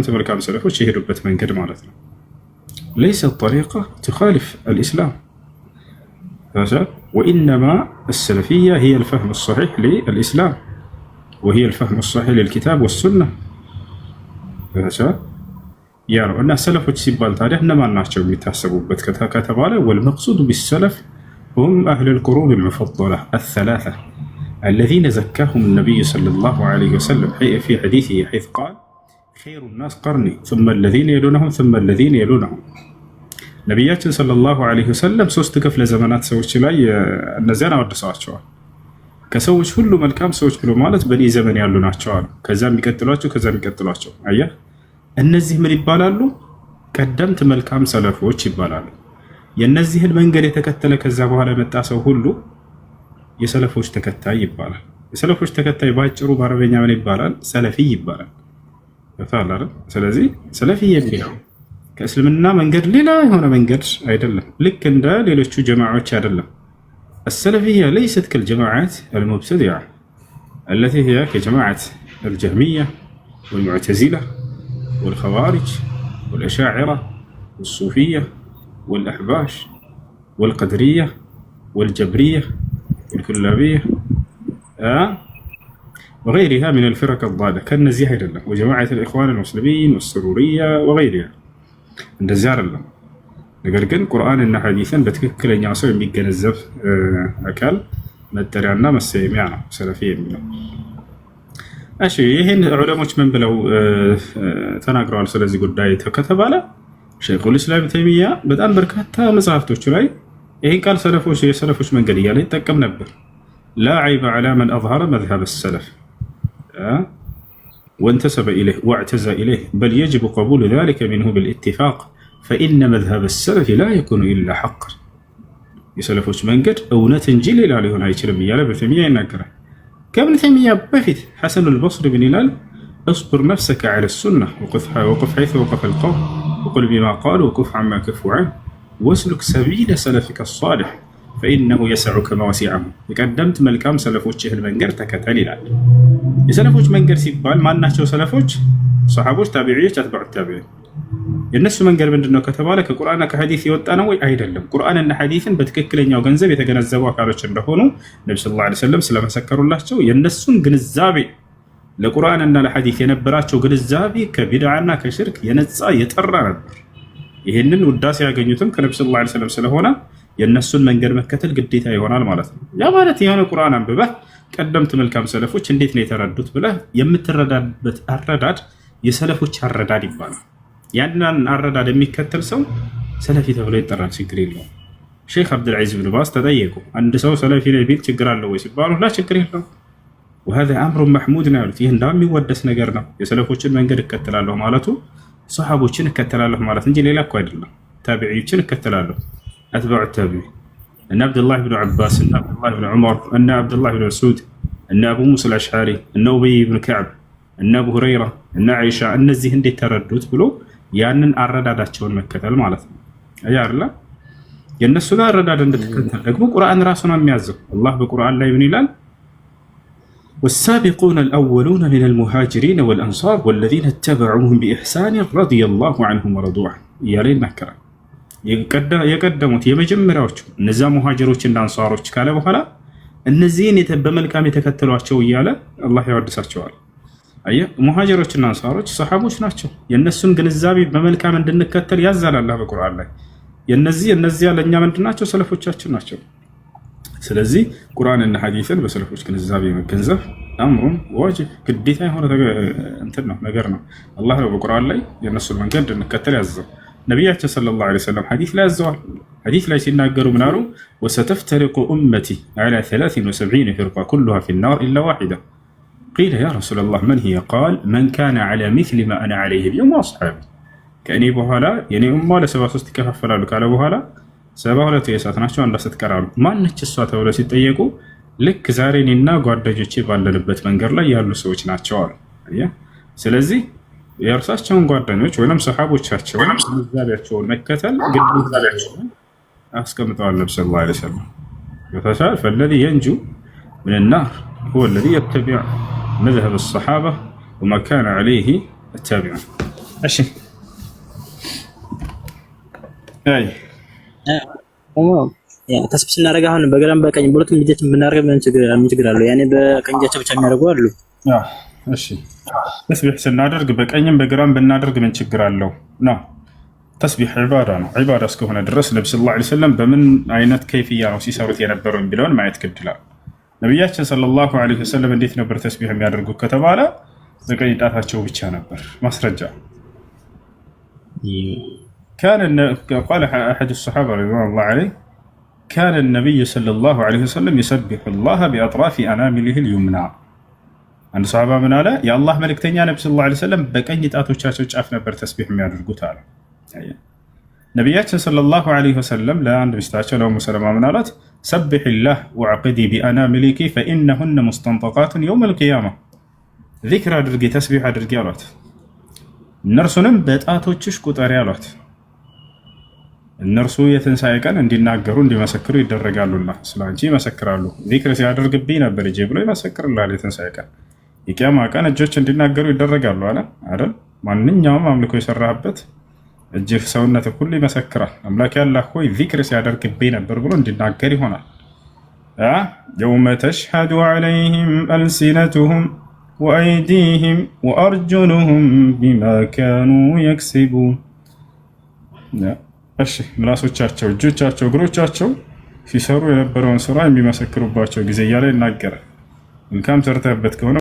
መልካም ሰለፎች የሄዱበት መንገድ ማለት ነው። ليست طريقة تخالف الإسلام، وإنما السلفية هي الفهم الصحيح للإسلام وهي الفهم الصحيح للكتاب والسنة። ያ ነው። እና ሰለፎች ሲባል ታዲያ እነማን ናቸው የሚታሰቡበት ከተባለ والمقصود بالسلف هم أهل القرون المفضلة الثلاثة الذين زكاهم النبي صلى الله عليه وسلم في حديثه حيث قال: خير الناس قرني ثم الذين يلونهم ثم الذين يلونهم። ነቢያችን صلى الله عليه وسلم ሶስት ክፍለ ዘመናት ሰዎች ላይ እነዚያን አወድሰዋቸዋል። ከሰዎች ሁሉ መልካም ሰዎች ብሎ ማለት በእኔ ዘመን ያሉ ናቸው አሉ። ከዛ የሚቀጥሏቸው፣ ከዛ የሚቀጥሏቸው። አየህ፣ እነዚህ ምን ይባላሉ? ቀደምት መልካም ሰለፎች ይባላሉ። የእነዚህን መንገድ የተከተለ ከዛ በኋላ የመጣ ሰው ሁሉ የሰለፎች ተከታይ ይባላል። የሰለፎች ተከታይ ባጭሩ በአረበኛ ምን ይባላል? ሰለፊ ይባላል። ስለዚህ ሰለፊ የሚለው ከእስልምና መንገድ ሌላ የሆነ መንገድ አይደለም። ልክ እንደ ሌሎቹ ጀማዓዎች አይደለም። السلفية ليست كالجماعات المبتدعة التي هي كجماعة الجهمية والمعتزلة والخوارج والأشاعرة والصوفية والأحباش والقدرية والجبرية والكلابية وغيرها من الفرق الضالة ከነዚህ አይደለም። وجماعة الإخوان المسلمين والسرورية وغيرها እንደዚህ አይደለም። ነገር ግን ቁርአንና ሐዲስን በትክክለኛው ሰው የሚገነዘብ አካል መጠሪያና መሰየሚያ ነው ሰለፊ የሚለው። እሺ፣ ይህን ዑለሞች ምን ብለው ተናግረዋል ስለዚህ ጉዳይ ከተባለ ሸይኹል ኢስላም ተይሚያ በጣም በርካታ መጽሐፍቶቹ ላይ ይህን ቃል ሰለፎች፣ የሰለፎች መንገድ እያለ ይጠቀም ነበር። لا عيب على من أظهر مذهب السلف وانتسب إليه واعتزى إليه، بل يجب قبول ذلك منه بالاتفاق، فإن مذهب السلف لا يكون إلا حقا። የሰለፎች መንገድ እውነት እንጂ ሌላ ሊሆን አይችልም እያለ ኢብን ተይሚያ ይናገራል። ከኢብን ተይሚያ በፊት ሐሰኑል በስሪ ምን ይላል? اصبر نفسك على السنة، وقف حيث وقف القوم، وقل بما قالوا، وكف عما كفوا عنه، واسلك سبيل سلفك الصالح، فإنه يسعك ما وسعهم። የቀደምት መልካም ሰለፎችህን መንገድ ተከተል ይላል። የሰለፎች መንገድ ሲባል ማናቸው ሰለፎች? ሰሓቦች፣ ታቢዕዮች፣ አትባዑ ታቢዒን። የእነሱ መንገድ ምንድን ነው ከተባለ ከቁርአንና ከሐዲስ የወጣ ነው ወይ? አይደለም። ቁርአንና ሐዲስን በትክክለኛው ገንዘብ የተገነዘቡ አካሎች እንደሆኑ ነቢ صلى الله عليه وسلم ስለመሰከሩላቸው የእነሱን ግንዛቤ፣ ለቁርአንና ለሐዲስ የነበራቸው ግንዛቤ ከቢድዓና ከሽርክ የነጻ የጠራ ነበር። ይህንን ውዳሴ ያገኙትም ከነቢ صلى الله عليه وسلم ስለሆነ የእነሱን መንገድ መከተል ግዴታ ይሆናል ማለት ነው። ያ ማለት የሆነ ቁርአን አንብበህ ቀደምት መልካም ሰለፎች እንዴት ነው የተረዱት ብለህ የምትረዳበት አረዳድ የሰለፎች አረዳድ ይባላል። ያንን አረዳድ የሚከተል ሰው ሰለፊ ተብሎ ይጠራል። ችግር የለውም። ሼክ አብዱልዓዚዝ ብን ባዝ ተጠየቁ። አንድ ሰው ሰለፊ ነኝ ቢል ችግር አለው ወይ ሲባሉ لا፣ ችግር የለውም፣ وهذا أمر محمود ነው ያሉት። ይህ እንዳውም የሚወደስ ነገር ነው። የሰለፎችን መንገድ እከተላለሁ ማለቱ ሰሓቦችን እከተላለሁ ማለት እንጂ ሌላ እኮ አይደለም። ታቢዒዎችን እከተላለሁ፣ أتباع التابعين፣ እነ አብዱላህ ብን ዓባስ፣ እነ አብዱላህ ብን ዑመር፣ እነ አብዱላህ ብን መስዑድ፣ እነ አቡ ሙሳ አልአሽዓሪ፣ እነ ኡበይ ብን ከዕብ፣ እነ አቡ ሁረይራ፣ እነ አይሻ፣ እነዚህ እንዴት ተረዱት ብሎ ያንን አረዳዳቸውን መከተል ማለት ነው። አያ አይደለ? የእነሱን አረዳድ እንድትከተል ደግሞ ቁርአን ራሱ ነው የሚያዘው። አላህ በቁርአን ላይ ምን ይላል? والسابقون الأولون من المهاجرين والأنصار والذين اتبعوهم بإحسان رضي الله عنهم ورضوا عنه እያለ ይናገራል። የቀደሙት የመጀመሪያዎቹ እነዚያ ሙሃጅሮች እና አንሷሮች ካለ በኋላ እነዚህን በመልካም የተከተሏቸው እያለ አላህ ያወድሳቸዋል። አየህ፣ ሙሃጅሮችና አንሷሮች ሰሓቦች ናቸው። የእነሱን ግንዛቤ በመልካም እንድንከተል ያዛል አላህ በቁርአን ላይ። የነዚህ እነዚያ ለእኛ ምንድን ናቸው? ሰለፎቻችን ናቸው። ስለዚህ ቁርአንና ሐዲስን በሰለፎች ግንዛቤ መገንዘብ أمر واجب፣ ግዴታ የሆነ እንትን ነው፣ ነገር ነው። አላህ ነው በቁርአን ላይ የእነሱን መንገድ እንድንከተል ያዘው። ነቢያችን صلى الله عليه وسلم ሐዲስ ላይ ያዘዋል። ሐዲስ ላይ ሲናገሩ ምናሉ? وستفترق أمتي على 73 فرقة، كلها في النار إلا واحدة. قيل: يا رسول الله، من هي؟ قال: من كان على مثل ما أنا عليه اليوم وأصحابي። ከእኔ በኋላ የኔ ኡማ ለ73 ይከፋፈላሉ ካለ በኋላ 72ቱ የእሳት ናቸው፣ አንዷ ስትቀር አሉ። ማነች እሷ ተብለው ሲጠየቁ ልክ ዛሬ እኔና ጓደኞቼ ባለንበት መንገድ ላይ ያሉ ሰዎች ናቸው አሉ። ስለዚህ የእርሳቸውን ጓደኞች ወይም ሰሓቦቻቸውን ግንዛቤያቸውን መከተል ግዴታ አስቀምጠዋል ነብ صلى الله عليه وسلم። فالذي ينجو من النار هو الذي يتبع مذهب الصحابة وما كان عليه التابعون። እሺ፣ አይ። ተስቢህ ስናደርግ አሁን በግራም በቀኝ በሁለቱም እጃችን ብናደርግ ምን ችግር አለው? ያኔ በቀኝ እጃቸው ብቻ የሚያደርጉ አሉ። እሺ፣ ተስቢሕ ስናደርግ በቀኝም በግራም ብናደርግ ምን ችግር አለው ነው? ተስቢሕ ዒባዳ ነው። ዒባዳ እስከሆነ ድረስ ነቢ صلى الله عليه وسلم በምን አይነት كيفية ነው ሲሰሩት የነበረው የሚለውን ማየት ግድ ይላል። ነቢያችን صلى الله عليه وسلم እንዴት ነበር ተስቢሕ የሚያደርጉት ከተባለ በቀኝ ጣታቸው ብቻ ነበር። ማስረጃ قال أحد الصحابة رضوان الله عليه: كان النبي صلى الله عليه وسلم يسبح الله بأطراف أنامله اليمنى። አንድ ሰሃባ ምን አለ? የአላህ መልእክተኛ ነቢ صلى الله عليه وسلم በቀኝ ጣቶቻቸው ጫፍ ነበር ተስቢሕ የሚያደርጉት አለ። ነቢያችን صلى الله عليه وسلم ለአንድ ሚስታቸው ለኡሙ ሰለማ ምን አላት? سبحي الله واعقدي بأناملك فإنهن مستنطقات يوم القيامة። ዚክር አድርጊ፣ ተስቢሕ አድርጊ አሏት። እነርሱንም በጣቶችሽ ቁጠሪ አሏት። እነርሱ የትንሣኤ ቀን እንዲናገሩ እንዲመሰክሩ ይደረጋሉና ስለ አንቺ ይመሰክራሉ። ዚክር ሲያደርግብኝ ነበር እጄ ብሎ ይመሰክርልሃል። የትንሣኤ ቀን፣ የቅያማ ቀን እጆች እንዲናገሩ ይደረጋሉ አለ አይደል? ማንኛውም አምልኮ የሰራህበት እጅህ፣ ሰውነት ሁሉ ይመሰክራል። አምላክ አላህ ሆይ ዚክር ሲያደርግብኝ ነበር ብሎ እንዲናገር ይሆናል። يوم تشهد عليهم ألسنتهم وأيديهم وأرجلهم بما كانوا يكسبون። እሺ፣ ምላሶቻቸው፣ እጆቻቸው፣ እግሮቻቸው ሲሰሩ የነበረውን ስራ የሚመሰክሩባቸው ጊዜ እያለ ይናገራል። መልካም ሰርተህበት ከሆነ